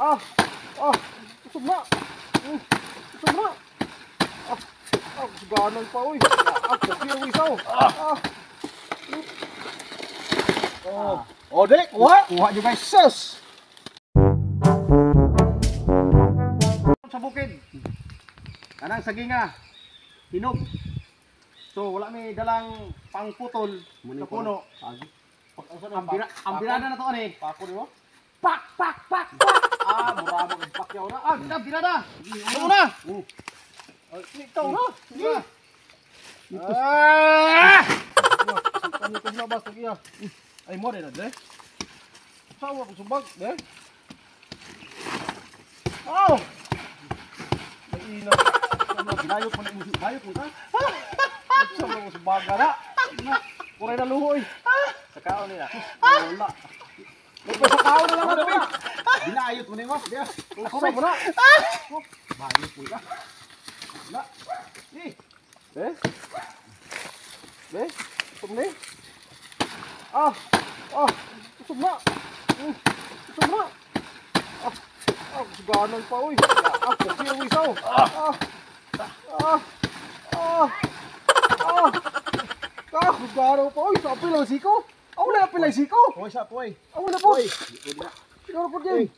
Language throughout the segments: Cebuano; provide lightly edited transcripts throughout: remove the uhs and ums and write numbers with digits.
Ah! Ah! Usog na! Usog na! Ah! Ah! Suganan pa, uy! Ah! Puki ang isaw! Ah! Oh! Oh, dali! Kuha! Kuha nyo, guys! Sus! Sa bukid! Kanang saginga! Hinog! So, wala may dalang pangputol sa puno. Ang birada na to, ano eh? Pako di mo? Pak! Pak! Pak! Pak! Ah, mura mo ang pakyaw na. Ah, kita birada! Ano na? Ikaw na! Sige! Ah! Ano itong labas? Sige. Ay, mo rin na, de. Sawa ko sumbag, de. Aw! Ay, ina. Ano, ginayot mo na yung bayot mo ka? Sawa ko sumbaga na. Kuray na luhoy. Sa kaon nila. Wala. May pa sa kaon na lang na, de. Ginayot mo na yung mas. Ako mo na. Bayot mo ka. Wala. Eh. Eh? Eh? Usog na eh. Ah! Ah! Usog na! Usog na! Ah! Ah! Suganan pa, uy! Ah! Puki ang isaw! Ah! Ah! Ah! Ah! Ah! Suganan pa, uy! Sa apil ang siko! Ah, wala apil ang siko! Hoy sa poy. Ah, wala po! Hoy. Ikaw na po din!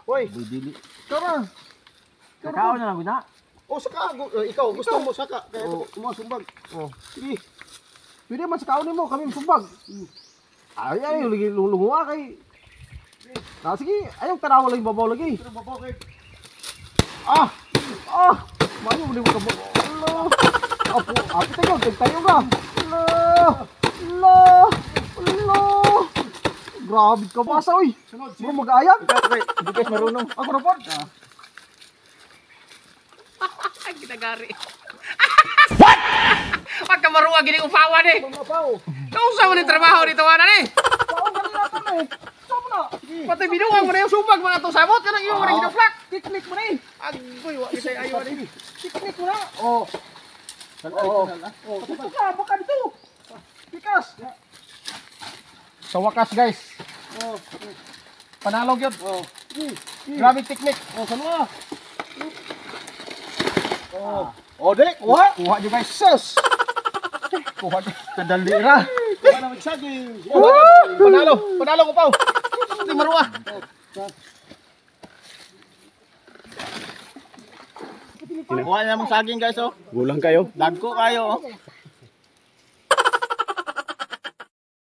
Hoy. Tara! Kakao na lang guna. Oh, saka ikaw gusto mo saka kaya ito mo sumbag. Oh. Sige. Pwede man sa kaon nimo kami sumbag. Ay ay lagi lulunguha kay. Ah, sige, ayaw tanawa lang yung babaw lagi. Pero babaw kay Ah! Ah! Mayo mo ka mo. Ala. Apo, apo tayo, tayo ka. Ala. Ala. Ala. Grabe ka basa oy. Sunod. Mo mag-ayag. Ikaw kay di guys marunong. Ako na pod. Ay, ginagari. What? Pagkamaruwa, gini upawan eh. Mga pao. Kausa mo ni trabaho dito, wala ni. Pao ganina to eh. Saan mo na? Pati binuwang mo na yung sumbag mga to sabot. Kanang iyo mo na ginaplak. Tiknik mo na eh. Agoy, wa kisay ayo ni. Tiknik mo na. Oh. Oo. Oh, dito ka, baka dito. Pikas. Sa wakas, guys. Oh. Panalog yun. Oh. Sige. Grabe teknik. Oh, saan mo? Oh. Oh, dali, kuha. Kuha nyo, guys. Sus. Kuha nyo. Kadali ra. Kuha na magsaging. Panalo. Panalo ko pa. Pati maruwa. Kuha na mong saging, guys, oh. Gulang kayo. Dagko kayo, oh.